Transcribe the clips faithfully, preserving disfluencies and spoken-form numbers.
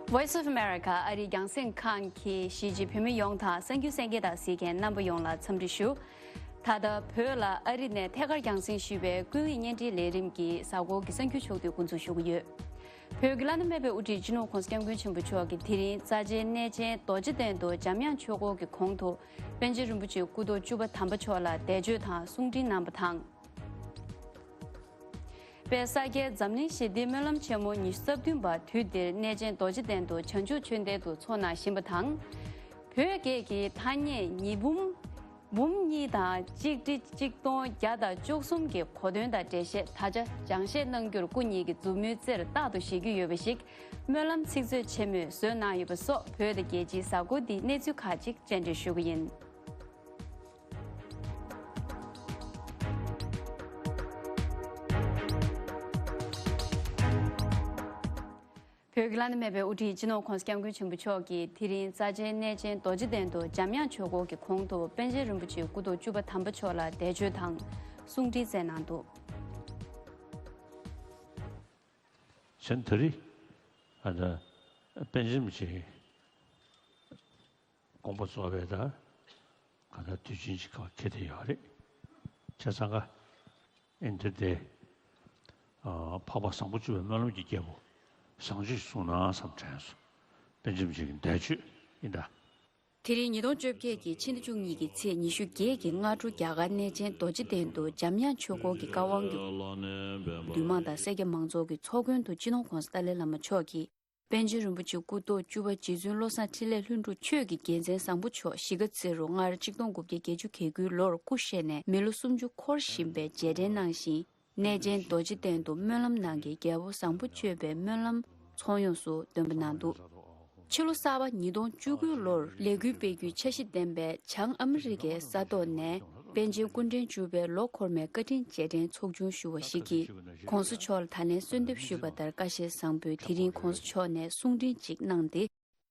Voice of America ཨ་རིའི་རྒྱང་སྲིང་ཁང་གིས་གཞིས་བྱེས་བོད་མི་ཡོངས་དང་གསར་འགྱུར་གསན་མཁན་དང་གཟིགས་མཁན་རྣམ་པ་ཡོངས་ལ་འཚམས་འདྲི་ཞུ། ད་ལྟ་བོད་ལ་ཨ་རི་ནས་ཐད་ཀར་རྒྱང་སྲིང་ཞུས་པའི་ཀུན་གླེང་བརྙན་འཕྲིན་ལས་རིམ་གྱི་གཟའ་འཁོར་གྱི་གསར་འགྱུར་ཕྱོགས་བསྡུས་འགོ་འཛུགས་ཞུ་གི་ཡོད། བོད་ཀྱི་བླ་ན་མེད་པའི་དབུ་ཁྲིད་སྤྱི་ནོར་༸གོང་ས་༸སྐྱབས་མགོན་ཆེན་པོ་མཆོག་གིས་དེ་རིང་རྩ་ཆེའི་གནས་ཆེན་རྡོ་རྗེ་གདན་དུ་འཇམ་དབྱངས་ཆོས་འཁོར་གྱི་གོང་དུ་པཎ་ཆེན་རིན་པོ་ཆེ་སྐུ་ཐོག་བཅུ་པ་དམ་པ་མཆོག་ལ་འདས་མཆོད་དང་གསུང་འཕྲིན་གནང་བ་དང་། དཔལ་ས་སྐྱའི་འཛམ་གླིང་ཞི་བདེའི་སྨོན་ལམ་ཆེན་མོ་ཉི་ཤུ་རྩ་བདུན་པ་དུས་འདིར་གནས་ཆེན་རྡོ་རྗེ་གདན་དུ་བྱང་ཆུབ་མཆོད་རྟེན་དུ་ཚོགས་གནང་བཞིན་པ་དང་། བོད་སྐད་ཀྱི་ཐ་སྙད་ཉིས་འབུམ་འབུམ་གཉིས་དང་གཅིག་ཁྲི་གཅིག་སྟོང་བརྒྱ་དང་བཅུ་གསུམ་གྱི་གོ་དོན་དང་འགྲེལ་བཤད་ད་ཆ་སྦྱང་བཤད་གནང་རྒྱུར་སྐུ་ཉིད་ཀྱི་མཛུབ་མོའི་རྩེར་རྟག་ཏུ་བཞེས་ཀྱི་ཡོད་པ་ཞིག་སྨོན་ལམ་ཚིག་མཛོད་ཆེན་མོས་བཟོས་གནང་ཡོད་པ་སོགས་བོད་དང་རྒྱལ་སྤྱིའི་གཟའ་འཁོར་འདིའི་གནས་ཚུལ་ཁག་ཅིག་སྤྱན་འདྲེན་ཞུ་གི་ཡིན། བོད་ཀྱི་བླ་ན་མེད་པའི་དབུ་ཁྲིད་སྤྱི་ནོར་༸གོང་ས་༸སྐྱབས་མགོན་ཆེན་པོ་མཆོག་གིས་དེ་རིང་རྩ་ཆེའི་གནས་ཆེན་རྡོ་རྗེ་གདན་དུ་འཇམ་དབྱངས་ཆོས་འཁོར་གྱི་གོང་དུ་པཎ་ཆེན་རིན་པོ་ཆེ་སྐུ་ཐོག་བཅུ་པ་དམ་པ་མཆོག་ལ་འདས་མཆོད་དང་གསུང་འཕྲིན་བསྩལ་གནང་འདུག་གཞན་ད་རེས་ཨ་ད་པཎ་ཆེན་རིན་པོ་ཆེ་དགོངས་པ་རྫོགས་པའི་ད་ག་ད་དུས་ཆེན་ཅིག་ཁ་ཁེལ་བསྡད་ཡོད་རེད། བྱས་ཙང་ཀ་ཨེ་འདིར་དེ་འཕགས་པ་བཟང་པོ་སྤྱོད་པའི་སྨོན་ལམ་གྱི་རྒྱལ་པོ་བཟང་སྤྱོད་གསུང་གནང་བསམ་དྲན་སོང་། པཎ་ཆེན་རིན་པོ་ཆེ་གི་འདས་མཆོད་ཡིན་ད། དེ་རིང་ཉིས་སྟོང་བཅོ་བརྒྱད་ཀྱི་ཕྱི་ཟླ་བཅུ་གཉིས་ཀྱི་ཚེས་ཉི་ཤུ་བརྒྱད་ཀྱི་སྔ་དྲོ་རྒྱ་གར་གནས་ཆེན་རྡོ་རྗེ་གདན་དུ་འཇམ་དབྱངས་ཆོས་འཁོར་གྱི་བཀའ་དབང་གི་འདུས་མང་དང་སེར་སྐྱ་མང་ཚོགས་ཀྱི་ཚོགས་མགོན་དུ་སྤྱི་ནོར་༸གོང་ས་ཏཱ་ལའི་བླ་མ་མཆོག་གིས། པཎ་ཆེན་རིན་པོ་ཆེ་སྐུ་ཐོག་བཅུ་པ་རྗེ་བཙུན་བློ་བཟང་འཕྲིན་ལས་ལྷུན་གྲུབ་ཆོས་ཀྱི་རྒྱལ་མཚན་བཟང་པོ་མཆོག་གཞིས་ཀ་རྩེ་རུ་སྔར་ཆིག་སྟོང་དགུ་བརྒྱ་བརྒྱད་ཅུ་གྱ་དགུའི་ལོར་སྐུ་གཤེགས་ནས་མི་ལོ་སུམ་ཅུ་འཁོར་བཞིན་པའི་རྗེས་དྲན་གནང་ཞིང་། གནས་ཆེན་རྡོ་རྗེ་གདན་དུ་སྨོན་ལམ་གནང་མཁན་རྒྱལ་པོ་བཟང་པོ་སྤྱོད་པའི་སྨོན་ལམ་ཚོགས་ཡོངས་སུ་འདོན་པ་གནང་འདུག་ཕྱི་ལོ་གསར་པ་ཉིས་སྟོང་བཅུ་དགུའི་ལོར་ལས་འགུལ་སྤེལ་རྒྱུའི་འཆར་གཞི་ལྡན་པའི་བྱང་ཨ་མི་རི་ཀའི་ས་ཐོག་ནས་པཎ་ཆེན་སྐུ་ཕྲེང་བཅུ་པའི་ལོ་འཁོར་མའི་བཀའ་དྲིན་རྗེས་དྲན་ཚོགས་ཆུང་ཞུ་བ་ཞིག་གིས་༸གོང་ས་མཆོག་ལ་ད་ལན་གསོལ་འདེབས་ཞུས་པ་ལྟར་བཀའ་བཞིན་བཟང་པོས་དེ་རིང་༸གོང་ས་མཆོག་ནས་གསུང་འཕྲིན་གཅིག་གནང་སྟེ།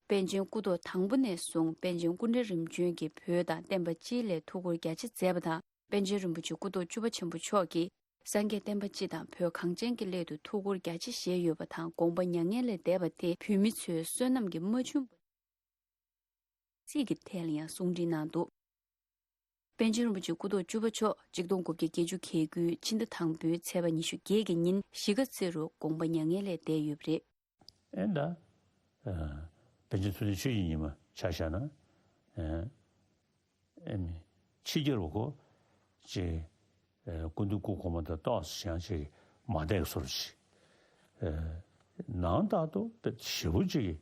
པཎ་ཆེན་སྐུ་ཐོག་དང་པོ་ནས་བཟུང་པཎ་ཆེན་སྐུ་ཕྲེང་རིམ་བྱོན་གྱིས་བོད་དང་བསྟན་པ་སྤྱི་ལ་ཐུགས་ཁུར་རྒྱ་ཆེ་མཛད་པ་དང་། པཎ་ཆེན་རིན་པོ་ཆེ་སྐུ་ཐོག་བཅུ་པ་ཆེན་པོ་མཆོག་གིས་སངས་རྒྱས་བསྟན་པ་སྤྱི་དང་བོད་གངས་ཅན་གྱི་སླད་དུ་ཐུགས་ཁུར་རྒྱ་ཆེ་བཞེས་ཡོད་པ་དང་། དགོངས་པ་མྱ་ངན་ལས་འདས་པ་དེ་བོད་མི་ཚོའི་བསོད་ནམས་ཀྱིས་མ་ཆུང་བ་ཚིག་གི་ཐད་ལ་ཡང་གསུང་འཕྲིན་གནང་འདུག་པཎ་ཆེན་རིན་པོ་ཆེ་སྐུ་ཐོག་བཅུ་པ་མཆོག་ཆིག་སྟོང་དགུ་བརྒྱ་བརྒྱད་ཅུ་གྱ་དགུའི་ཕྱི་ཟླ་དང་པོའི་ཚེས་པ་ཉི་ཤུ་བརྒྱད་ཀྱི་ཉིན་གཞིས་ཀ་རྩེ་རུ་དགོངས་པ་མྱ་ངན་ལས་འདས་ཡོད་པ་རེད། ཨེ་ད། ཨ། པཎ་ཆེན་ཐུབ་བསྟན་ཆོས་ཀྱི་ཉི་མ་ཆ་བཞག་ན། ཨ། ཨེ་ནི་ཕྱི་རྒྱལ་བ་ཁོ་ཅིག་ཨ། སྐུ་མདུན་སྐུ་གོང་མ་དང་ཏོག་ཙམ་ཡང་ཅིག་མ་བསྡད་སོར་ཅིག་ཨ། ནང་ལྟར་དུ་དཔེ་ཞེ་པོ་ཅིག་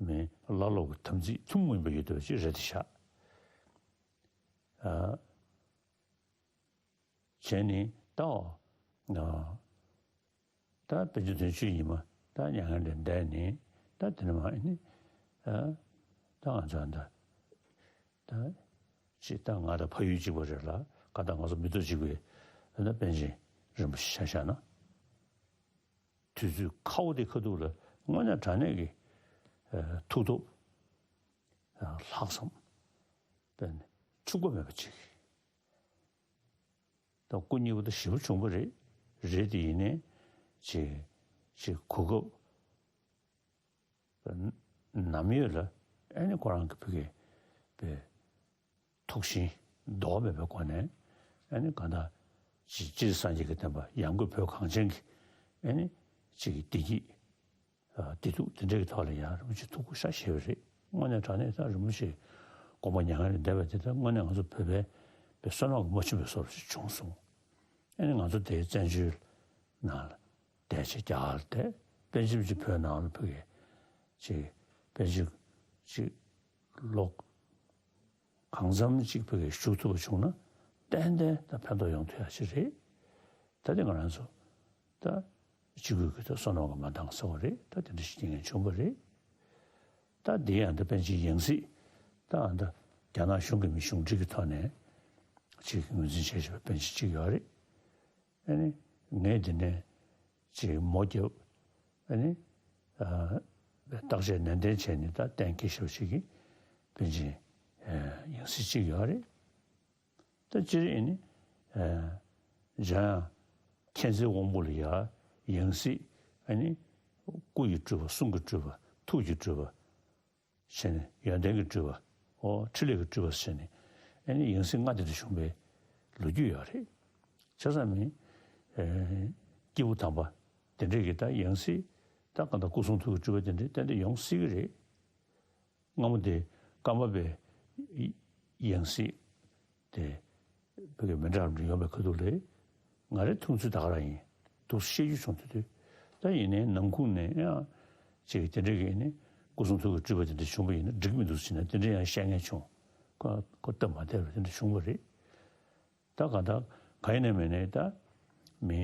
མི་བླ་སློབ་ཀྱི་དམ་ཚིག་ཐུན་མོང་མ་ཡིན་པ་ཡོད་པ་ཅིག་རེད་དེ་ཤག་ཨ། བྱས་ནས་ད། ཨ། ད་པཎ་ཆེན་དོན་གཅོད་ཉི་མ་ད་མྱ་ངན་ལས་འདས་ནས་ད་དེ་ནས་མ་ནི། ཨ། ད་ང་ཚོ་ད། ད། ཅི་ད་ང་ད་ཕ་ཡུལ་གཅིག་པ་རེད་ལ་ག་ད་ང་ཚོ་མི་ཐོག་གཅིག་པའི་ད་པཎ་ཆེན་རིན་པོ་ཆེ་ཆ་བཞག་ན། དུས་ཚོད་ཁ་བོ་དེ་ཁ་ཐུག་ལ་དངོས་གནས་དྲང་གནས་ཀྱི། ཨ། ཐུགས་སྟོབས། ཨ། ལྷག་བསམ། དཔེ་འཁྲུག་པ་མེད་པ་ཅིག་ད་སྐུ་གཉིས་པོ་ད་ཞེ་པོ་བྱུང་བ་རེད། རེད་དེ་ཡིན་ནའི་ཅིག་ཅིག་གོ་སྐབས་ནམ་ཡོད་ལ་ཨ་ནི་ཁོ་རང་གི་ཕ་གི་པའི་ཐུགས་ཞེན་ལྡོག་མེད་པའི་སྒོ་ནས་ཨ་ནི་གང་ལྟར་ཅིག་སྤྱིར་སངས་རྒྱས་ཀྱི་བསྟན་པ་ཡང་སྒོས་བོད་གངས་ཅན་གྱི་ཨ་ནི་ཅིག་བདེ་སྐྱིད། ཨ། བདེ་སྡུག་དེ་འདྲའི་ཐོག་ལ་ཡང་རིན་པོ་ཆེ་ཐུགས་ཁུར་ཤ་བཞེས་པ་རེད། དངོས་གནས་དྲང་གནས་ད་རིན་པོ་ཆེ་དགོངས་པ་མྱ་ངན་ལས་འདས་པ་དེ་ད་དངོས་གནས་ང་ཚོ་བོད་པའི་པའི་བསོད་ནམས་ཀྱི་མ་ཆུང་བའི་བཟོ་འདྲ་ཞིག་བྱུང་སོང་། ཨ་ནི་ང་ཚོ་དེའི་བཙན་བྱོལ་ནང་ལ་བསྡད་བྱས་རྒྱ་གར་བསྡད། པཎ་ཆེན་ཅིག་བོད་ནང་ལ་ཕ་གི་ཅིག་པཎ་ཆེན་ཅིག་ལོ་གང་འཚམ་ཅིག་ཕ་གི་བཞུགས་ཐུབ་པ་བྱུང་ན་ཏན་ཏན་ད་ཕན་ཐོགས་ཡོང་ཐུབ་ཡ་ཅིག་རེད། ད་དེ་ང་རང་ཚོ་ད་སྤྱི་སྒོས་ཀྱི་ད་བསོད་ནམས་ཀྱི་མ་འདང་ཟེར་བ་རེད། ད་དེ་འདྲ་ཞིག་རྐྱེན་ངན་བྱུང་བ་རེད། ད་འདི་ཡང་ད་པཎ་ཆེན་ཡང་སྲིད་ད་ཨ་ད་རྒྱ་ནག་གཞུང་གི་མི་གཞུང་འབྲེལ་གྱི་ཐོག་ནས་ཅིག་ངོས་འཛིན་བྱས་བྱས་པའི་པཎ་ཆེན་ཅིག་ཡོད་རེད། ཨ་ནི་ངས་འདི་ནས་ཅིག་མོ་རྒྱབ། ཨ་ནི་ཨ་བརྟག་དཔྱད་ནན་ཏན་བྱས་ནས་ད་གཏན་འཁེལ་ཞབས་ཞུ་གི་པཎ་ཆེན་ཡང་སྲིད་ཅིག་ཡོད་རེད། ད་སྤྱིར་ཨ་ནི་ཨ་འཇམ་དབྱངས་མཁྱེན་བརྩེའི་དབང་པོ་ལ་ཡ་ཡང་སྲིད་ཨ་ནི་སྐུ་ཡི་སྤྲུལ་པ་གསུང་གི་སྤྲུལ་པ་ ཐུགས་ཀྱི་སྤྲུལ་པ་བྱས་ནས། ཡོན་ཏན་གྱི་སྤྲུལ་པ། འོ་འཕྲིན་ལས་ཀྱི་སྤྲུལ་པ་བྱས་ནས། ཨ་ནི་ཡང་སྲིད་ལྔ་དེ་འདྲ་བྱུང་བའི་ལོ་རྒྱུས་ཡོད་རེད། བྱས་ཙང་མི་སྐྱེས་བུ་དམ་པ་དེ་འདྲས་ཀྱི་ད་ཡང་སྲིད། ད་གང་ལྟར་སྐུ་གསུང་ཐུགས་ཀྱི་སྤྲུལ་པ་དེ་འདྲས་ཏན་ཏན་ཡོང་སྲིད་ཀྱི་རེད། སྔ་མོ་དེ་ཀརྨ་པའི་ཡང་སྲིད་དེ་བོད་ཀྱི་མི་འདྲ་བ་ཡོང་བའི་ཁ་ཐུག་ལས། ང་རའི་མཐོང་ཚུལ་ད་ག་རང་ཡིན། འདུག་སེ་བཤད་རྒྱུ་བྱུང་དུས་དུས། ད་ཡིན་ནའི་ནང་ཁུལ་ནས་ཡང་ཅིག་དེ་འདྲ་གི་ནི་སྐུ་གསུང་ཐུགས་ཀྱི་སྤྲུལ་པ་དེ་འདྲ་བྱུང་བ་ཡིན་ན་འགྲིག་མི་འདུག་ཟེར་ན། དེ་འདྲ་ཡང་བཤད་མཁན་བྱུང་། ཁོ་ཁོ་སྟབས་མ་བདེ་བ་དེ་འདྲ་བྱུང་བ་རེད། ད་གང་ལྟར་གང་ཡིན་ནའི་མིན་ནའི་ད་མི་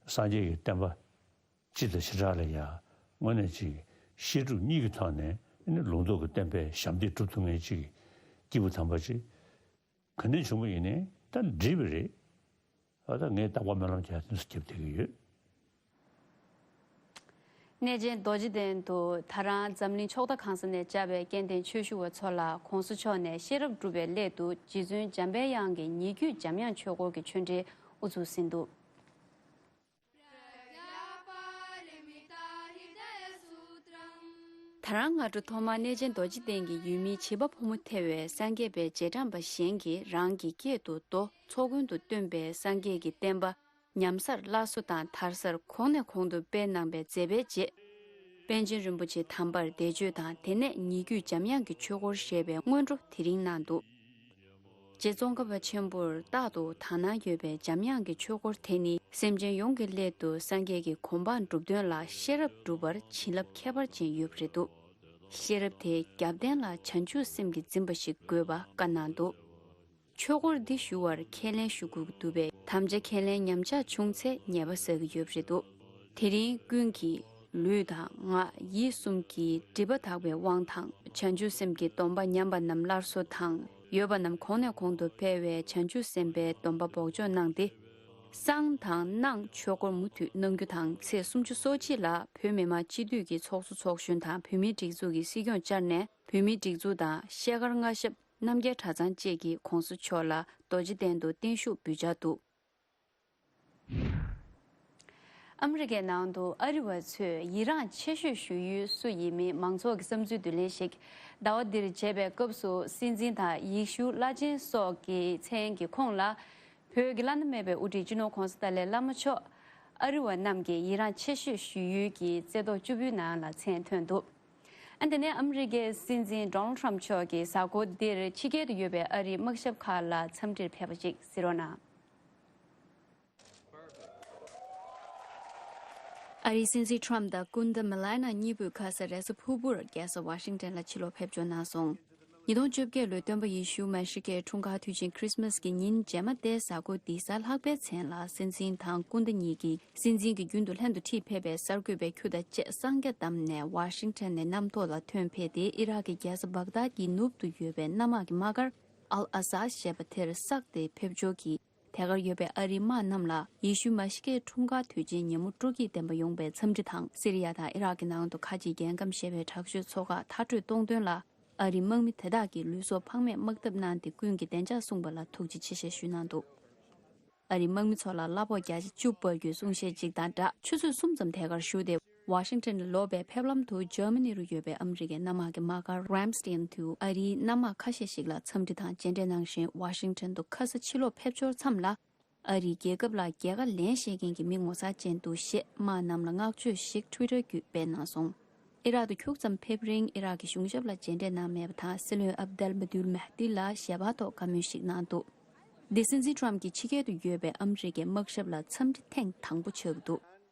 སངས་རྒྱས་ཀྱི་བསྟན་པ་སྤྱི་དང་བྱེ་བྲག་ལ་ཡང་དངོས་གནས་ཅིག་བཤད་སྒྲུབ་གཉིས་ཀྱི་ཐོག་ནས་ནི་ལུང་རྟོགས་ཀྱི་བསྟན་པའི་ཞབས་འདེགས་སྒྲུབ་ཐུབ་མཁན་ཅིག་སྐྱེས་བུ་དམ་པ་ཅིག་ག་ནས་བྱུང་བ་ཡིན་ནའི་ད་འགྲིག་པ་རེད། ཨ་ད་ངས་རྟག་པར་སྨོན་ལམ་རྒྱག་དུས་སུ་རྒྱབ་བསྡད་ཀྱི་ཡོད། གནས་ཆེན་རྡོ་རྗེ་གདན་དུ་ད་རང་འཛམ་གླིང་ཕྱོགས་མཐའ་གང་ས་ནས་བཅར་བའི་སྐལ་ལྡན་ཆོས་ཞུ་བ་ཚོ་ལ་༸གོང་ས་མཆོག་ནས་ཤེས་རབ་སྒྲུབ་པའི་སླད་དུ་རྗེ་བཙུན་འཇམ་པའི་དབྱངས་ཀྱི་ཉེ་བརྒྱུད་འཇམ་དབྱངས་ཆོས་སྐོར་གྱི་ཆོས་འབྲེལ་དབུ་འཛུགས་ཟིན་འདུག། ད་རང་སྔ་དྲོ་ཐོག་མར་གནས་ཆེན་རྡོ་རྗེ་གདན་གྱི་ཡུལ་མིའི་བྱིས་པ་ཕོ་མོ་ཐེ་བའི་སངས་རྒྱས་པའི་རྗེས་འབྲང་པ་གཞན་གྱིས་རང་གི་སྐད་དུ་མདོ་ཚོགས་ཀུན་ཏུ་སྟོན་པའི་སངས་རྒྱས་ཀྱི་བསྟན་པ་ཉམས་སར་སླར་གསོ་དང་དར་སར་གོང་ནས་གོང་དུ་སྤེལ་གནང་བའི་མཛད་པའི་རྗེས། པཎ་ཆེན་རིན་པོ་ཆེ་དམ་པར་བདེ་སྤྱོད་དང་དེ་ནས་ཉེ་བརྒྱུད་འཇམ་དབྱངས་ཀྱི་ཆོས་སྐོར་ཞེས་པའི་སྔོན་འགྲོ་དེ་རིང་གནང་འདུག། རྗེ་ཙོང་ཁ་པ་ཆེན་པོར་རྟག་ཏུ་དག་སྣང་ཡོད་པའི་འཇམ་དབྱངས་ཀྱི་ཆོས་སྐོར་དེ་ནི་སེམས་ཅན་ཡོངས་ཀྱི་སླད་དུ་སངས་རྒྱས་ཀྱི་གོ་འཕང་སྒྲུབ་དོན་ལ་ཤེས་རབ་སྒྲུབ་པར་བྱིན་རླབས་ཁྱད་པར་ཅན་ཡོད་པ་རེད་འདུག། ཤེས་རབ་དེའི་རྒྱབ་རྟེན་ལ་བྱང་ཆུབ་སེམས་ཀྱིས་འཛིན་པ་ཞིག་དགོས་པ་བཀའ་གནང་འདུག། ཆོས་སྐོར་འདི་ཞུ་བར་ཁས་ལེན་ཞུ་དགོས་ཀྱི་འདུག་པས། དམ་བཅའ་ཁས་ལེན་ཉམས་ཆག་བྱུང་ཚེ་ཉེས་པ་བསགས་ཀྱི་ཡོད་པ་རེད་འདུག། དེ་རིང་ཀུན་གྱིས་ལུས་དང་ངག་ཡིད་གསུམ་གྱི་སྒྲིབ་པ་དག་པའི་དབང་དང་། བྱང་ཆུབ་སེམས་ཀྱི་སྡོམ་པ་ཉམས་པ་རྣམས་སླར་གསོ་དང་། ཡོད་པ་རྣམས་གོང་ནས་གོང་དུ་འཕེལ་བའི་བྱང་ཆུབ་སེམས་དཔའི་སྡོམ་པ་འབོགས་ཆོག་གནང་སྟེ། བསང་དང་གནང་ཆོས་སྐོར་མུ་མཐུད་གནང་རྒྱུ་དང་། ཚེས་སུམ་ཅུ་སོ་གཅིག་ལ་བོད་མི་མང་སྤྱི་འཐུས་ཀྱི་ཚོགས་གཙོ་ཚོགས་གཞོན་དང་བོད་མིའི་སྒྲིག་འཛུགས་ཀྱི་སྲིད་སྐྱོང་བཅར་ནས། བོད་མིའི་སྒྲིག་འཛུགས་དང་ཤེལ་དཀར་མངའ་ཞབས་རྣམ་རྒྱལ་གྲྭ་ཚང་བཅས་ཀྱིས་གོང་ས་མཆོག་ལ་རྡོ་རྗེ་གདན་དུ་བརྟན་བཞུགས་འབུལ་འཆར་འདུག། ཨ་མི་རི་ཀའི་ནང་དུ་ཨ་རི་བ་ཚོས་ཡི་རངས་ཆེ་ཤོས་ཞུ་ཡུལ་སུ་ཡིན་མིན་མང་ཚོགས་ཀྱི་བསམ་ཚུལ་བསྡུ་ལེན་ཞིག་ཟླ་བ་འདིར་བྱས་པའི་སྐབས་སུ། སྲིད་འཛིན་དང་ཡེ་ཤུ་བླ་ཆེན་སོགས་ཀྱི་མཚན་གྱི་ཁོངས་ལ། བོད་ཀྱི་བླ་ན་མེད་པའི་དབུ་ཁྲིད་སྤྱི་ནོར་༸གོང་ས་ཏཱ་ལའི་བླ་མ་མཆོག་ཨ་རི་བ་རྣམས་ཀྱིས་ཡི་རངས་ཆེ་ཤོས་ཞུ་ཡུལ་གྱི་རྩེ་ཐོག་བཅུ་པོའི་ནང་ལ་མཚན་ཐོན་འདུག། ཨ། དེ་ནས་ཨ་མི་རི་ཀའི་སྲིད་འཛིན་ཌོ་ནལ་ཌི་ཊརམ་ཕི་མཆོག་གིས་གཟའ་འཁོར་འདིར་ཕྱི་རྒྱལ་དུ་ཡོད་པའི་ཨ་རིའི་དམག་ཞབས་ཁག་ལ་འཚམས་འདྲིར་ཕེབས་པ་ཞིག་གཟིགས་རོགས་གནང་། ཨ་རིའི་སྲིད་འཛིན་ཊརམ་དང་སྐུ་ཟླ་མེ་ལ་ན་གཉིས་པོས་ཁ་སང་རེས་གཟའ་ཕུར་བུར་རྒྱལ་ས་ཝ་ཤིང་ཊོན་ལ་ཕྱིར་ལོག་ཕེབས་འབྱོར་གནང་སོང་། ཉིས་སྟོང་བཅོ་བརྒྱད་ལོའི་སྟོན་པ་ཡེ་ཤུ་མ་ཤི་ཀའི་འཁྲུངས་སྐར་དུས་ཆེན་ཁྲིས་མས་ཀྱི་ཉིན་རྗེས་མ་དེ་གཟའ་འཁོར་འདི་གཟའ་ལྷག་པའི་མཚན་ལ་སྲིད་འཛིན་དང་སྐུ་ཟླ་གཉིས་ཀྱིས་སྲིད་འཛིན་གྱི་རྒྱུན་དུ་ལྷན་དུ་ཁྲིད་ཕེབས་པའི་གསར་འགོད་པའི་ཁྱུ་དང་བཅས་གསང་རྒྱ་བསྡམས་ནས་ཝ་ཤིང་ཊོན་ནས་གནམ་ཐོག་ལ་ཐོན་ཕེབས་ཏེ། ཨི་རག་གི་རྒྱལ་ས་བག་དཱད་ཀྱི་ནུབ་ཏུ་ཡོད་པའི་གནམ་དམག་གི་དམག་སྒར་ཨལ་ཨ་ཟད་ཞེས་པ་དེར་བསགས་ཏེ་ཕེབས་འབྱོར་གྱིས། དེ་གར་ཡོད་པའི་ཨ་རིའི་དམག་རྣམས་ལ་ཡེ་ཤུ་མ་ཤི་ཀའི་འཁྲུངས་སྐར་དུས་ཆེན་ཉིན་མོ་སྤྲོ་སྐྱིད་ལྡན་པ་ཡོང་བའི་འཚམས་འདྲི་དང་། སི་རི་ཡ་དང་ཨི་རག་གི་ནང་དུ་ཁ་ཆེའི་རྒྱལ་ཁམས་ཞེས་པའི་དྲག་སྤྱོད་ཚོགས་ཁག་མཐར་སྐྲོད་གཏོང་དོན་ལ། ཨ་རིའི་དམག་མི་དེ་དག་གིས་ལུས་སྲོག་ཕངས་མེད་དམག་འཐབ་གནང་སྟེ། ཀུན་གྱིས་བདེ་འཇགས་སྲུང་བ་ལ་ཐུགས་རྗེ་ཆེ་ཞེས་ཞུས་གནང་འདུག། ཨ་རིའི་དམག་མི་ཚོ་ལ་གླ་ཕོགས་བརྒྱ་ཆ་བཅུ་སྤར་རྒྱུའི་གསུང་བཤད་ཅིག་དང་སྦྲགས། ཆུ་ཚོད་གསུམ་ཙམ་དེ་གར་བཞུགས་ཏེ། ཝ་ཤིང་ཊོན་ལ་ལོག་པའི་ཕེབས་ལམ་དུ། འཇར་མ་ནི་རུ་ཡོད་པའི་ཨ་མི་རི་ཀའི་གནམ་དམག་གི་དམག་སྒར་རམ་སི་ཊེན་དུ་ཨ་རིའི་གནམ་དམག་ཁ་ཤས་ཤིག་ལ་འཚམས་འདྲི་དང་མཇལ་འཕྲད་གནང་བཞིན། ཝ་ཤིང་ཊོན་དུ་ཁ་ས་ཕྱིར་ལོག་ཕེབས་འབྱོར་མཚམས་ལ། ཨ་རིའི་རྒྱལ་ཁབ་ལ་རྒྱལ་ཁ་ལེན་ཤེས་མཁན་གྱི་མི་ངོ་མཚར་ཅན་འདུག་ཞེས་དམག་རྣམས་ལ་བསྔགས་བརྗོད་ཞིག་ཊུ་ཝི་ཊར་བརྒྱུད་སྤེལ་གནང་སོང་། ཨི་རག་ཏུ་ཁྱུག་ཙམ་ཕེབས་རིང་ཨི་རག་གི་གཞུང་ཞབས་ལ་མཇལ་འཕྲད་གནང་མེད་པ་དང་། སྲིད་བློན་ཨབ་དལ་མ་དུལ་མེ་ཧ་ཏི་ལ་ཞལ་པར་ཐོག་བཀའ་མོལ་ཞིག་གནང་འདུག། འདི་སྲིད་འཛིན་ཊརམ་གྱིས་ཕྱི་རྒྱལ་དུ་ཡོད་པའི་ཨ་མི་རི་ཀའི་དམག་ཞབས་ལ་འཚམས་འདྲི་ཐེངས་དང་པོ་ཆགས་འདུག།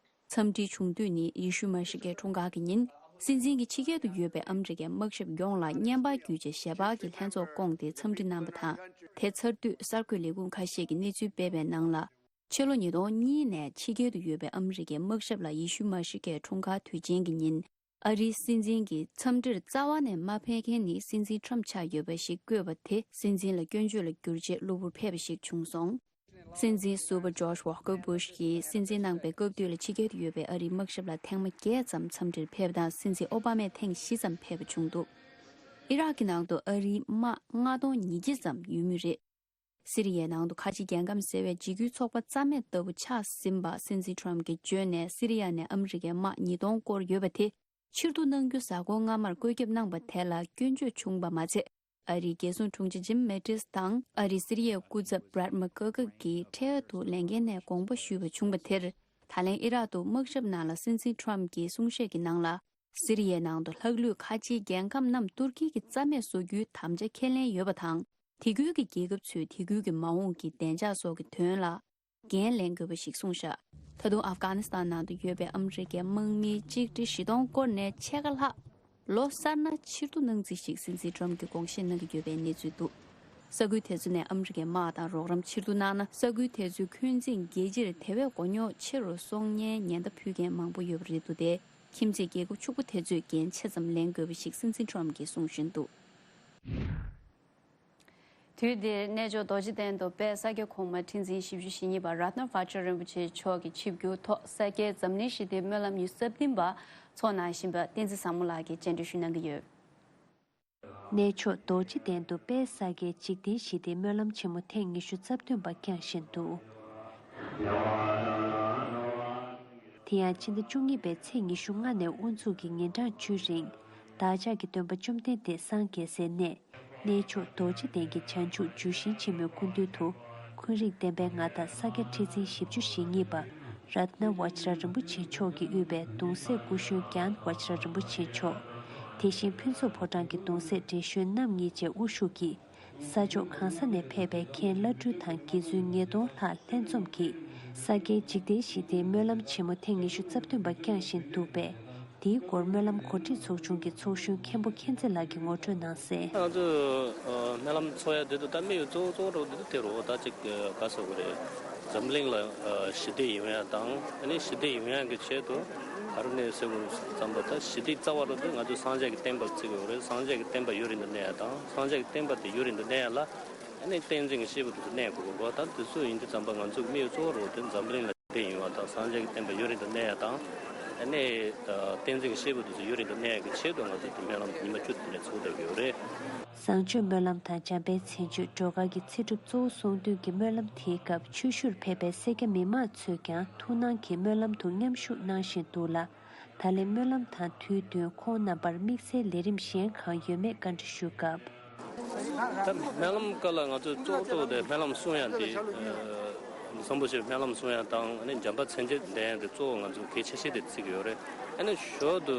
འཚམས་འདྲིའི་བྱུང་དུས་ནི་ཡེ་ཤུ་མ་ཤི་ཀའི་འཁྲུངས་སྐར་གྱི་ཉིན། སྲིད་འཛིན་གྱིས་ཕྱི་རྒྱལ་དུ་ཡོད་པའི་ཨ་མི་རི་ཀའི་དམག་ཞབས་ཡོངས་ལ་བརྙན་པར་བརྒྱུད་བྱས་ཞལ་པར་གྱི་ལྷན་ཚོགས་བསྐོངས་ཏེ་འཚམས་འདྲི་གནང་བ་དང་། དེ་ཚར་དུས་གསར་འགོད་ལས་ཁུངས་ཁ་ཤས་ཀྱིས་གནས་ཚུལ་སྤེལ་བའི་ནང་ལ། ཕྱི་ལོ་ཉིས་སྟོང་གཉིས་ནས་ཕྱི་རྒྱལ་དུ་ཡོད་པའི་ཨ་མི་རི་ཀའི་དམག་ཞབས་ལ་ཡེ་ཤུ་མ་ཤི་ཀའི་འཁྲུངས་སྐར་དུས་ཆེན་གྱི་ཉིན། ཨ་རིའི་སྲིད་འཛིན་གྱི་འཚམས་འདྲིར་རྩ་བ་ནས་མ་ཕེབས་མཁན་ནི་སྲིད་འཛིན་ཊརམ་ཆགས་ཡོད་པ་ཞིག་བཀོད་པ་དེ། སྲིད་འཛིན་ལ་སྐྱོན་བརྗོད་ལ་བསྒྱུར་རྗེས་གློ་བུར་ཕེབས་པ་ཞིག་བྱུང་སོང་། སྲིད་འཛིན་ཟུར་པ་ཇོརྗ་ཝོ་ཀར་སྦུ་ཤ་གིས་སྲིད་འཛིན་གནང་པའི་སྐབས་དུས་ལ་ཕྱི་རྒྱལ་དུ་ཡོད་པའི་ཨ་རིའི་དམག་ཞབས་ལ་ཐེངས་མ་བརྒྱད་ཙམ་འཚམས་འདྲིར་ཕེབས་པ་དང་། སྲིད་འཛིན་ཨོ་བྷ་མས་ཐེངས་བཞི་ཙམ་ཕེབས་པ་བྱུང་འདུག། ཨི་རག་གི་ནང་དུ་ཨ་རིའི་དམག་ལྔ་སྟོང་ཉིས་བརྒྱ་ཙམ་ཡོད་མུས་རེད། སི་རི་ཡའི་ནང་དུ་ཁ་ཆེའི་རྒྱལ་ཁམས་ཟེར་བའི་འཇིགས་སྐུལ་ཚོགས་པ་རྩ་མེད་ལྟ་བུ་ཆགས་ཟིན་པ་སྲིད་འཛིན་ཊརམ་གྱིས་བརྗོད་ནས། སི་རི་ཡ་ནས་ཨ་མི་རི་ཀའི་དམག་ཉིས་སྟོང་བསྐོར་ཡོད་པ་དེ། ཕྱིར་བསྡུ་གནང་རྒྱུ་གཟའ་འཁོར་སྔ་མར་བཀོད་ཁྱབ་གནང་པ་དེ་ལ་སྐྱོན་བརྗོད་བྱུང་བ་མ་ཚད། ཨ་རིའི་རྒྱལ་སྲུང་དྲུང་ཆེ་ཇིམ་མེ་ཏིས་དང་ཨ་རིའི་སི་རི་ཡའི་སྐུ་ཚབ་བྷྲད་མ་ཀར་ཀི་ཡིས་འཕྲལ་དུ་ལས་འགན་ནས་དགོངས་པ་ཞུས་པ་བྱུང་བ་དེར། ད་ལན་ཨི་རག་ཏུ་དམག་ཞབས་ནང་ལ་སྲིད་འཛིན་ཁྲོམ་གྱི་གསུང་བཤད་ཀྱི་ནང་ལ། སི་རི་ཡའི་ནང་དུ་ལྷག་ལུས་ཁ་ཆེའི་རྒྱལ་ཁམས་རྣམས་ཏུར་ཀི་གིས་རྩ་མེད་བཟོ་རྒྱུའི་དམ་བཅའ་ཁས་ལེན་ཡོད་པ་དང་། དེ་ཁུལ་གྱི་རྒྱལ་ཁབ་ཚོས་དེ་ཁུལ་གྱི་མ་འོངས་ཀྱི་བདེ་འཇགས་སོགས་ཀྱི་དོན་ལ། འགན་ལེན་དགོས་པ་ཞིག་གསུངས་བཞག་ད་དུང་ཨབ་གྷ་ནི་སི་ཐན་ནང་དུ་ཡོད་པའི་ཨ་མི་རི་ཀའི་དམག་མི་གཅིག་ཁྲི་བཞི་སྟོང་སྐོར་ནས་ཕྱེད་ཀ་ལྷག་ལོ་གསར་ནང་ཕྱིར་བསྡུ་གནང་རྩིས་ཤིག་སྲིད་འཛིན་ཁྲོམ་གྱིས་དགོངས་བཞེས་གནང་གི་ཡོད་པའི་གནས་ཚུལ་འདུག་ས་ཁུལ་དེ་ཚོ་ནས་ཨ་མི་རི་ཀའི་དམག་དང་རོགས་རམ་ཕྱིར་བསྡུ་གནང་ན། ས་ཁུལ་དེ་ཚོའི་འཁོན་འཛིན་རྒྱལ་སྤྱིར་དེ་བས་མགོ་རྙོག་ཆེ་རུ་སོང་ཉེན་ཉེན་བརྡ་ཕུལ་མཁན་མང་པོ་ཡོད་པ་རེད་འདུག་སྟེ། ཁྱིམ་མཚེས་རྒྱལ་ཁབ་ཕྱུག་པོ་དེ་ཚོས་འགན་ཆེ་ཙམ་ལེན་དགོས་པ་ཞིག་སྲིད་འཛིན་ཁྲོམ་གྱིས་གསུང་བཞིན་འདུག་དུས་འདིར་གནས་མཆོག་རྡོ་རྗེ་གདན་དུ་དཔལ་ས་སྐྱ་གོང་མ་ཁྲི་འཛིན་བཞི་བཅུ་ཞེ་གཉིས་པ་རཏྣ་བཛྲ་རིན་པོ་ཆེ་མཆོག་གི་ཆིབས་བསྒྱུར་ཐོག་ས་སྐྱའི་འཛམ་གླིང་ཞི་བདེའི་སྨོན་ལམ་ཉི་ཤུ་རྩ་བདུན་པ་ཚོགས་གནང་བཞིན་པ་བསྟན་འཛིན་བཟང་མོ་ལགས་ཀྱིས་བཅར་འདྲི་ཞུ་གནང་གི་ཡོད། གནས་མཆོག་རྡོ་རྗེ་གདན་དུ་དཔལ་ས་སྐྱའི་འཇིག་རྟེན་ཞི་བདེའི་སྨོན་ལམ་ཆེན་མོ་ཐེངས་ཉི་ཤུ་རྩ་བདུན་པ་བསྐྱངས་བཞིན་འདུག་དེ་ཡང་ཕྱི་ཟླ་བཅུ་གཉིས་པའི་ཚེས་ཉི་ཤུ་ལྔ་ནས་དབུ་འཛུགས་ཀྱི་ཉིན་གྲངས་བཅུའི་རིང་། བདག་ཅག་གི་སྟོན་པ་བཅོམ་ལྡན་འདས་སངས་རྒྱས་སའི་གནས། གནས་མཆོག་རྡོ་རྗེ་གདན་གྱི་བྱང་ཆུབ་ཇི་ཞིང་ཆེན་མོའི་སྐུ་མདུན་དུ། འཁོན་རིགས་བསྟན་པའི་མངའ་བདག་ས་སྐྱ་ཁྲི་འཛིན་བཞི་བཅུ་ཞེ་གཉིས་པ་རཏྣ་བཛྲ་རིན་པོ་ཆེ་མཆོག་གིས་དབུས་པའི་གདུང་སྲས་སྐུ་གཞོན་གྱན་བཛྲ་རིན་པོ་ཆེ་མཆོག་དེ་བཞིན་ཕུན་ཚོགས་ཕོ་བྲང་གི་གདུང་སྲས་བགྲེས་གཞོན་རྣམ་གཉིས་བཅས་དབུ་བཞུགས་ཀྱིས། ས་ཕྱོགས་གང་ས་ནས་ཕེབས་པའི་མཁན་བླ་སྤྲུལ་དང་དགེ་ཚུལ་ཉིས་སྟོང་ལྷག་ལྷན་འཛོམས་ཀྱིས་ས་སྐྱའི་འཇིག་རྟེན་ཞི་བདེའི་སྨོན་ལམ་ཆེན་མོ་ཐེངས་ཉི་ཤུ་རྩ་བདུན་པ་བསྐྱངས་བཞིན་འདུག་པས། འདིའི་སྐོར་སྨོན་ལམ་གོ་སྒྲིག་ཚོགས་ཆུང་གི་ཚོགས་གཞོན་མཁན་པོ་མཁྱེན་བརྩེ་ལགས་ཀྱིས་ངོ་སྤྲོད་གནང་གསལ། ང་ཚོ་སྨོན་ལམ་ཚོགས་ཡ་འདི་དུ་ད་དམིགས་ཡུལ་གཙོ་བོ་གཙོ་བོ་འགྲོ་འདི་དུ་དེ་རུ་ད་ཅིག་ག་ཟེར་དགོས་རེད། འཛམ་གླིང་ལ་ཞི་བདེ་ཡོང་ཡ་དང་ཨ་ནི་ཞི་བདེ་ཡོང་ཡ་གི་ཆེད་དུ་ག་རེ་ནས་ཟེར་དགོས་ཙམ་པ་ད་ཞི་བདེ་རྩ་བ་རུ་འདི་ང་ཚོ་སངས་རྒྱས་ཀྱི་བསྟན་པ་བརྩི་དགོས་རེད། སངས་རྒྱས་ཀྱི་བསྟན་པ་ཡུན་རིང་དུ་གནས་ཡ་དང་སངས་རྒྱས་ཀྱི་བསྟན་པ་དེ་ཡུན་རིང་དུ་གནས་ཡ་ལ་ཨ་ནི་བསྟན་འཛིན་གྱི་སྐྱེས་བུ་དེ་ཚོ་གནས་དགོས་ཀྱི་རེད། ད་དེ་ཚོ་ཡིན་དུས་ཙམ་པ་ང་ཚོ་དམིགས་ཡུལ་གཙོ་བོ་རུ་འདི་འཛམ་གླིང་ལ་བདེ་ཡོང་བ་དང་སངས་རྒྱས་ཀྱི་བསྟན་པ་ཡུན་རིང་དུ་གནས་ཡ་དང་ཨ་ནི་བསྟན་འཛིན་གྱི་སྐྱེས་བུ་དེ་ཚོ་ཡུན་རིང་དུ་གནས་ཡ་གི་ཆེད་དུ་ང་ཚོ་དེ་སྨོན་ལམ་དེ་ཉི་མ་བཅུ་དེ་ནས་ཚོགས་བསྡད་ཀྱི་ཡོད་རེད། བཟང་སྤྱོད་སྨོན་ལམ་དང་འཇམ་དཔལ་མཚན་བརྗོད་སྒྲོལ་དཀར་གྱི་ཚེ་སྒྲུབ་གཙོ་བོ་གསུང་འདོན་གྱི་སྨོན་ལམ་དེའི་སྐབས་ཆོས་ཞུར་ཕེབས་པའི་སེར་སྐྱ་མི་མང་ཚོས་ཀྱང་ཐུགས་སྣང་གིས་སྨོན་ལམ་དུ་མཉམ་ཞུགས་གནང་བཞིན་འདུག་ལ། ད་ལན་སྨོན་ལམ་དང་དུས་བསྟུན་ཁོང་རྣམ་པར་དམིགས་བསལ་ལས་རིམ་གཞན་གང་ཡོད་མེད་བཀའ་འདྲི་ཞུས་སྐབས། ད་སྨོན་ལམ་སྐབས་ལ་ང་ཚོས་གཙོ་བོ་གཙོ་བོ་དེ་སྨོན་ལམ་གསུང་ཡ་དེ་བཟང་པོ་ཞིག་སྨོན་ལམ་གསུང་ཡ་དང་ཨ་ནི་འཇམ་དཔལ་མཚན་བརྗོད་འདོན་ཡ་དེ་གཙོ་བོ་ང་ཚོ་གལ་ཆེ་ཤོས་དེ་བརྩི་གི་ཡོད་རེད། ཨ་ནི་ཞོར་དུ་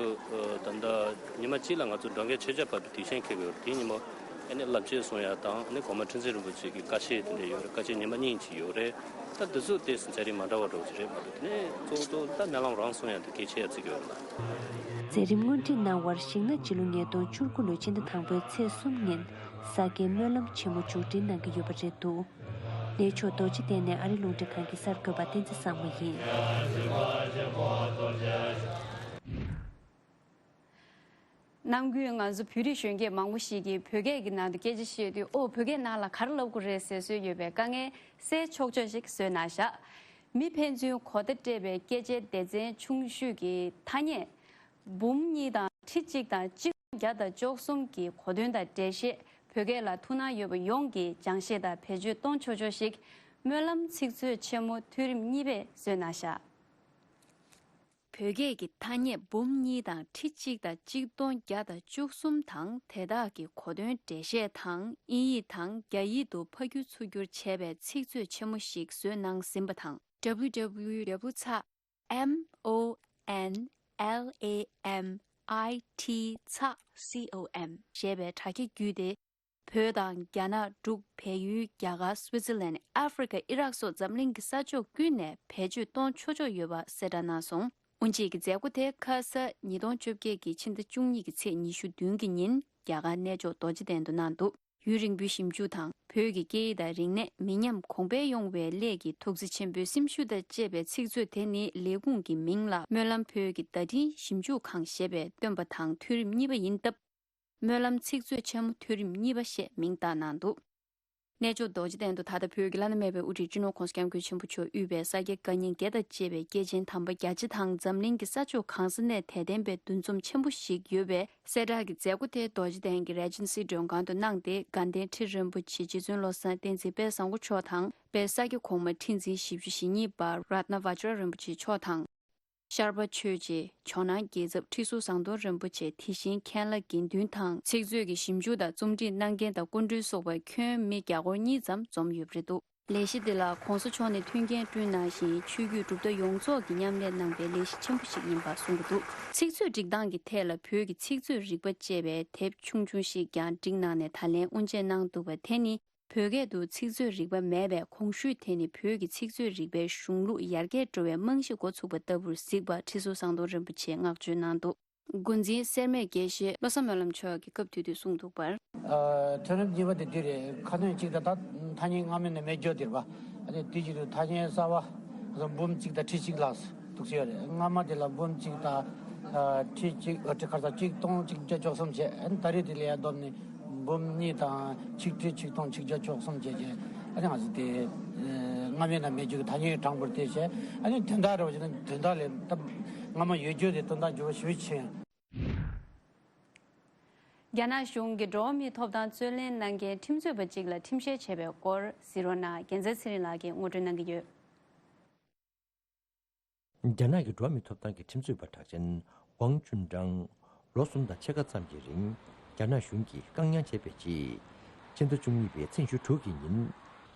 ད་ལྟ་ཉི་མ་གཅིག་ལ་ང་ཚོ་འགྲོ་མཁན་མཆོད་བརྗོད་བབས་པའི་དུས་ཆེན་འཁེལ་གི་ཡོད་རེད། དེའི་ཉིན་མོ་ཨ་ནི་བསླབ་བྱ་གསུང་ཡ་དང་ཨ་ནི་གོང་མ་ཁྲི་འཛིན་རིན་པོ་ཆེ་གི་བཀའ་ཆོས་དེ་འདྲ་ཡོད་རེད། བཀའ་ཆོས་ཉི་མ་གཉིས་ཅིག་ཡོད་རེད། ད་འདི་ཚོ་ཏོག་ཙམ་མཛད་རིམ་མ་འདྲ་བ་འདྲ་བོ་ཅིག་རེད་མ་གཏོགས་དེ་ནས་གཙོ་བོ་གཙོ་བོ་ད་སྨོན་ལམ་རང་གསུང་ཡ་དེ་གལ་ཆེ་ཡ་བརྩི་གི་ཡོད་རེད་ལ། མཛད་རིམ་སྔོན་ཁྲིད་གནང་བར་ཤིང་ནག་སྤྱི་ལོ་ཉིས་སྟོང་བཅུ་དགུ་ལོའི་ཕྱི་ཟླ་དང་པོའི་ཚེས་གསུམ་ཉིན་ས་སྐྱའི་སྨོན་ལམ་ཆེན་མོ་མཇུག་སྒྲིལ་གནང་གི་ཡོད་པ་རེད་འདུག་གནས་མཆོག་རྡོ་རྗེ་གདན་ནས་ཨ་རི་རླུང་འཕྲིན་ཁང་གི་གསར་འགོད་པ་བསྟན་འཛིན་བཟང་མོ་ཡིན། ནམ་རྒྱུན་ང་ཚོ་བོད་རིགས་གཞོན་སྐྱེས་མང་པོ་ཞིག་གིས་བོད་སྐད་ཀྱི་ནང་དུ་སྐད་ཆ་བཤད་དུས་ཨོ་བོད་སྐད་ནང་ལ་ག་རེ་ལབ་དགོས་རེད་ཟེར་སྲོལ་ཡོད་པའི་དཀའ་ངལ་སེལ་ཆོག་ཆོག་ཞིག་བཟོས་གནང་བཞག་མི་ཕན་ཚུན་གོ་བརྡ་སྤྲད་པའི་སྐད་ཆའི་སྡེ་ཚན་ཆུང་ཤོས་ཀྱི་ཐ་སྙད། འབུམ་གཉིས་དང་ཁྲི་གཅིག་དང་གཅིག་སྟོང་བརྒྱ་དང་བཅུ་གསུམ་གྱི་གོ་དོན་དང་འགྲེལ་བཤད་བོད་སྐད་ལ་ཐུགས་སྣང་ཡོད་པ་ཡོངས་ཀྱིས་སྦྱང་བཤད་དང་བེད་སྤྱོད་གཏོང་ཆོག་ཆོག་ཞིག་སྨོན་ལམ་ཚིག་མཛོད་ཆེན་མོ་ཐོན་རིམ་གཉིས་པས་བཟོས་གནང་བཞག་བོད་སྐད་ཀྱི་ཐ་སྙད་འབུམ་གཉིས་དང་ཁྲི་གཅིག་དང་གཅིག་སྟོང་བརྒྱ་དང་བཅུ་གསུམ་དང་དེ་དག་གི་གོ་དོན་འགྲེལ་བཤད་དང་དབྱིན་ཡིག་དང་རྒྱ་ཡིག་ཏུ་ཕབ་བསྒྱུར་ཚུར་བསྒྱུར་བྱས་པའི་ཚིག་མཛོད་ཆེན་མོ་ཞིག་བཟོས་གནང་ཟིན་པ་དང་། W W W ཚེག་M O N L A M I T ཚེག C O M ཞེས་པའི་དྲ་རྒྱ་བརྒྱུད་དེ། བོད་དང་རྒྱ་ནག་འབྲུག་བལ་ཡུལ་རྒྱ་གར་སུའི་ཙི་ལན་ཨ་ཧྥེ་རི་ཁ་ཨི་རག་སོགས་འཛམ་གླིང་གི་ས་ཕྱོགས་ཀུན་ནས་བེད་སྤྱོད་གཏོང་ཆོག་ཆོག་ཡོད་པ་གསལ་བསྒྲགས་གནང་སོང་། དབུ་འབྱེད་ཀྱི་མཛད་སྒོ་དེ་ཁ་ས་ཉིས་སྟོང་བཅོ་བརྒྱད་ཀྱི་ཕྱི་ཟླ་བཅུ་གཉིས་ཀྱི་ཚེས་ཉི་ཤུ་བདུན་གྱི་ཉིན་རྒྱ་གར་གནས་མཆོག་རྡོ་རྗེ་གདན་དུ་གནང་འདུག་ཡུན་རིང་པོའི་ཞིབ་འཇུག་དང་བོད་ཀྱི་སྐད་ཡིག་དང་རིག་གནས་མི་ཉམས་གོང་འཕེལ་ཡོང་བའི་སླད་ཀྱི་ཐུགས་བརྩེ་ཆེན་པོའི་སེམས་ཤུགས་དང་བཅས་པའི་ཚིག་མཛོད་དེ་ནི་ལས་ཁུངས་ཀྱི་མིང་ལ་སྨོན་ལམ་བོད་ཀྱི་བརྡ་འཕྲིན་ཞིབ་འཇུག་ཁང་ཞེས་པས་བཏོན་པ་དང་ཐོན་རིམ་གཉིས་པ་ཡིན་སྟབས། སྨོན་ལམ་ཚིག་མཛོད་ཆེན་མོ་ཐོན་རིམ་གཉིས་པ་ཞེས་མིང་བཏགས་གནང་འདུག་གནས་མཆོག་རྡོ་རྗེ་གདན་དུ་ད་ལྟ་བོད་ཀྱི་བླ་ན་མེད་པའི་དབུ་ཁྲིད་སྤྱི་ནོར་༸གོང་ས་༸སྐྱབས་མགོན་ཆེན་པོ་མཆོག་དབུས་པའི་ས་སྐྱ་བཀའ་རྙིང་བརྒྱད་དང་བཅས་པའི་སྐྱེས་ཆེན་དམ་པ་བརྒྱ་ཆ་དང་འཛམ་གླིང་གི་ས་ཕྱོགས་གང་ས་ནས་དད་ལྡན་པའི་འདུ་འཛོམས་ཆེན་པོ་ཞིག་ཡོད་པའི་གསལ་བསྒྲགས་ཀྱི་མཛད་སྒོ་དེ་རྡོ་རྗེ་གདན་གྱི་རེ་ཇེན་སི་མགྲོན་ཁང་དུ་གནང་སྟེ། དགའ་ལྡན་ཁྲི་རིན་པོ་ཆེ་རྗེ་བཙུན་བློ་བཟང་བསྟན་འཛིན་དཔལ་བཟང་པོ་མཆོག་དང་དཔལ་ས་སྐྱ་གོང་མ་ཁྲི་འཛིན་བཞི་བཅུ་ཞེ་གཉིས་པ་རཏྣ་བཛྲ་རིན་པོ་ཆེ་མཆོག་དང་། ཤར་པ་ཆོས་རྗེ། ཇོ་ནང་རྒྱལ་ཚབ་ཁྲི་ཟུར་ཟམ་གདོང་རིན་པོ་ཆེ། དེ་བཞིན་མཁན་བླ་དགེ་འདུན་དང་། ཚིག་མཛོད་ཀྱི་ཞིབ་འཇུག་དང་རྩོམ་སྒྲིག་གནང་མཁན་དང་སྐུ་མགྲོན་སོགས་པའི་ཁྱོན་མི་བརྒྱ་སྐོར་གཉིས་ཙམ་འཛོམས་ཡོད་པ་རེད་འདུག་ལས་གཞི་འདི་ལ་གོང་ས་མཆོག་ནས་མཐུན་རྐྱེན་བསྐྲུན་གནང་བཞིན། ཆོས་བརྒྱུད་གྲུབ་མཐའ་ཡོངས་རྫོགས་ཀྱིས་མཉམ་ལས་གནང་པའི་ལས་གཞི་ཆེན་པོ་ཞིག་ཡིན་པ་གསུང་གི་འདུག་ཚིག་མཛོད་སྒྲིག་སྟངས་ཀྱི་ཐད་ལ་བོད་ཀྱི་ཚིག་མཛོད་རིག་པ་ཅེས་པའི་དེབ་ཆུང་ཆུང་ཞིག་ཀྱང་བསྒྲིགས་གནང་ནས་ད་ལན་དབུ་འབྱེད་གནང་འདུག་པ་དེ་ནི། བོད་སྐད་དུ་ཚིག་མཛོད་རིག་པ་མེད་པས། གོང་ཞུས་དེ་ནི་བོད་ཀྱི་ཚིག་མཛོད་རིག་པའི་གཞུང་ལུགས་ཡར་རྒྱས་འགྲོ་བའི་རྨང་གཞི་འགོ་ཚུགས་པ་ལྟ་བུར་གཟིགས་པ་ཁྲི་ཟུར་ཟམ་གདོང་རིན་པོ་ཆེས་བསྔགས་བརྗོད་གནང་འདུག་འགོ་འཛིན་སེར་སྨད་དགེ་བཤེས་བློ་བཟང་སྨོན་ལམ་མཆོག་གིས་སྐབས་དེ་དུས་གསུངས་འདུག་པར། ཨ། ཐོན་རིམ་གཉིས་པ་དེ་འདི་རེད། ཁ་སྣོན་གཅིག་དང་ད་ཐ་སྙད་སྔ་མའི་ནང་མེད་རྒྱུ་དེ་རེད་པ། ཨ་ནི་དེ་བཞིན་དུ་ཐ་སྙད་གསར་པ་འབུམ་གཅིག་དང་ཁྲི་གཅིག་ལ་འདུག་སེ་ཡོད་རེད། སྔ་མ་དེ་ལ་འབུམ་གཅིག་དང་། ཨ། ཁྲི་གཅིག་ཨ། ཁྲི་ཁ་སང་གཅིག་སྟོང་གཅིག་བརྒྱ་བཅུ་གསུམ་བྱས། ཨ་ནི་ད་རེས་དེ་ལ་ཡར་བསྡོམས་ནས་འབུམ་གཉིས་དང་ཆིག་ཁྲི་ཆིག་སྟོང་ཆིག་བརྒྱ་བཅུ་གསུམ་བྱས་བྱས། ཨ་ནི་ང་ཚོ་དེ་སྔ་མའི་ནང་མེད་རྒྱུ་གི་ཐ་སྙད་གྲངས་འབོར་དེ་བྱས། ཨ་ནི་དོན་དག་རེད་པ་བྱས་ན་དོན་དག་ལས་ད་སྔ་མ་ཡོད་རྒྱུ་དེ་དོན་དག་འགྱུར་བ་ཞེ་པོ་ཕྱིན། རྒྱ་ནག་གཞུང་གིས་འགྲོ་བ་མིའི་ཐོབ་ཐང་རྩོད་ལེན་གནང་མཁན་ཁྲིམས་རྩོད་པ་གཅིག་ལ་ཁྲིམས་བཤེར་བྱས་པའི་སྐོར་གཟིགས་རོགས་གནང་། རྒྱལ་མཚན་ཚེ་རིང་ལགས་ཀྱིས་ངོ་སྤྲོད་གནང་གི་ཡོད། རྒྱ་ནག་གི་འགྲོ་བ་མིའི་ཐོབ་ཐང་གི་ཁྲིམས་རྩོད་པ་གྲགས་ཅན་ཝང་ཅུན་ཀྲང་ལོ་གསུམ་དང་ཕྱེད་ཀ་ཙམ་གྱི་རིང་རྒྱ་ནག་གཞུང་གིས་བཀག་ཉར་བྱས་པའི་རྗེས། ཕྱི་ཟླ་བཅུ་གཉིས་པའི་ཚེས་ཉི་ཤུ་དྲུག་གི་ཉིན་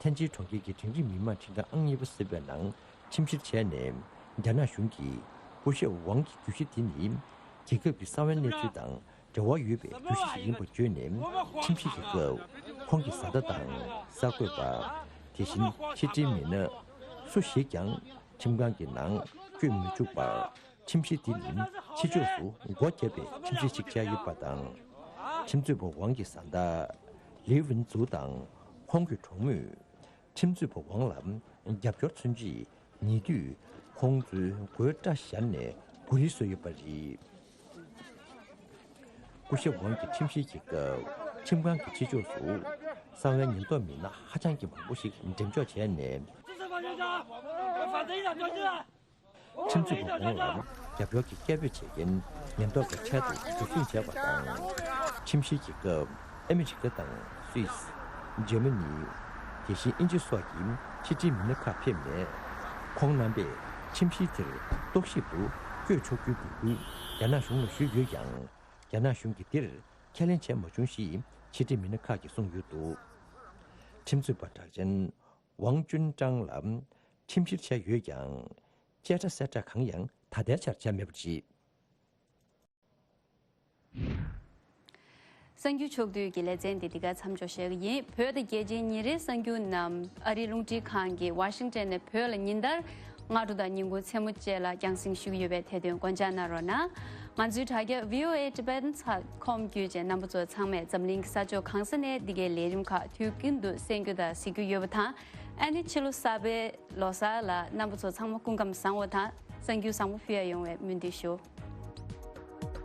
ཐེན་ཅིན་གྲོང་ཁྱེར་གྱི་འབྲིང་རིམ་མི་དམངས་ཁྲིམས་ཁང་ཨང་གཉིས་པ་ཟེར་བའི་ནང་ཁྲིམས་བཤེར་བྱས་ནས། རྒྱ་ནག་གཞུང་གིས་སྐུ་ཞབས་ཝང་གི་བརྗོད་གཞི་དེ་ནི་རྒྱལ་ཁབ་ཀྱི་གསང་བའི་གནས་ཚུལ་དང་འབྲེལ་བ་ཡོད་པའི་བརྗོད་གཞི་ཞིག་ཡིན་པ་བརྗོད་ནས། ཁྲིམས་བཤེར་གྱི་སྐབས་ཁོང་གི་བཟའ་ཟླ་དང་གསར་འགོད་པ། དེ་བཞིན་ཕྱི་དྲིལ་མི་སྣ་སུ་ཞིག་ཀྱང་ཁྲིམས་ཁང་གི་ནང་བསྐྱོད་མི་ཆོག་པར། ཁྲིམས་གཞི་དེ་ནི་ཕྱི་ཕྱོགས་སུ་སྒོ་བརྒྱབ་པའི་ཁྲིམས་གཞི་ཞིག་ཆགས་ཡོད་པ་དང་། ཁྲིམས་རྩོད་པ་ཝང་གི་བཟའ་ཟླ་ལིའུ་ཝིན་ཙུའུ་དང་ཁོང་གི་གྲོགས་མོས་ཁྲིམས་རྩོད་པ་ཝང་ལ་རྒྱབ་སྐྱོར་མཚོན་ཆེད། ཉེ་དུས་ཁོང་ཚོའི་སྒོའི་སྐྲ་བཞར་ནས་གོ་རིལ་བཟོས་ཡོད་པ་རེད། སྐུ་ཞབས་ཝང་གི་ཁྲིམས་བཤེར་གྱི་སྐབས་ཁྲིམས་ཁང་གི་ཕྱི་ཕྱོགས་སུ་གསང་བའི་ཉེན་རྟོག་མི་སྣ་ཧ་ཅང་གི་མང་པོ་ཞིག་འགྲེམས་འཇོག་བྱས་ནས། ཁྲིམས་རྩོད་པ་ཝང་ལ་རྒྱབ་སྐྱོར་གྱི་སྐད་འབོད་བྱེད་མཁན་ཉེན་རྟོག་པའི་ཁྲལ་དུ་འཛུལ་ཞུགས་བྱས་པ་དང་། ཁྲིམས་བཤེར་གྱི་སྐབས་ཨ་མི་རི་ཀ་དང་སུད་སི། འཇར་མ་ནི། དེ་བཞིན་དབྱིན་ཇི་སོགས་ཀྱི་ཕྱི་འབྲེལ་མི་སྣ་ཁག་ཕེབས་ནས། ཁོང་རྣམ་པས་ཁྲིམས་གཞི་དེར་རྟོག་ཞིབ་ཏུ་བསྐྱོད་ཆོག་རྒྱུའི་འབོད་སྐུལ་རྒྱ་ནག་གཞུང་ལ་ཞུས་ཡོད་ཀྱང་། རྒྱ་ནག་གཞུང་གིས་འདིར་ཁས་ལེན་བྱས་མ་བྱུང་ཞེས་ཕྱི་འབྲེལ་མི་སྣ་ཁག་གིས་གསུངས་ཡོད་འདུག་ཁྲིམས་རྩོད་པ་གྲགས་ཅན་ཝང་ཅུན་ཀྲང་ལ་ཁྲིམས་བཤེར་བྱས་ཡོད་ཀྱང་། བཅད་ཁྲ་གསལ་བསྒྲགས་གང་ཡང་ད་ལྟའི་ཆར་བྱས་མེད་པ་རེད། གསར་འགྱུར་ཕྱོགས་བསྡུས་ཀྱི་ལེ་ཚན་འདི་འདི་གར་མཚམས་འཇོག་བྱེད་ཀྱི་ཡིན། བོད་དང་རྒྱལ་སྤྱིའི་ཉིན་རེའི་གསར་འགྱུར་རྣམས་ཨ་རིའི་རླུང་འཕྲིན་ཁང་གི་ཝ་ཤིང་ཊོན་ནས་བོད་ལ་ཉིན་ལྟར་སྔ་དྲོ་དང་ཉིན་གུང་མཚན་མོ་བཅས་ལ་རྒྱང་སྲིང་ཞུ་གི་ཡོད་པས་དེ་དོན་དགོངས་འཇགས་གནང་རོགས་གནང་། ང་ཚོའི་དྲ་རྒྱ་V O A Tibetan dot com བརྒྱུད་བྱས་རྣམ་པ་ཚོ་ཚང་མས་འཛམ་གླིང་གི་ས་ཕྱོགས་གང་ས་ནས་འདི་གའི་ལས་རིམ་ཁག་དུས་རྒྱུན་དུ་གསན་རྒྱུ་དང་གཟིགས་རྒྱུ་ཡོད་པ་དང་། ཨ་ནི་ཕྱི་ལོ་གསར་པའི་ལོ་གསར་ལ་རྣམ་པ་ཚོ་ཚང་མ་སྐུ་ཁམས་བཟང་བ་དང་གསར་འགྱུར་བཟང་པོ་ཕུལ་ཡ་ཡོང་བའི་སྨོན་འདུན་ཞུ།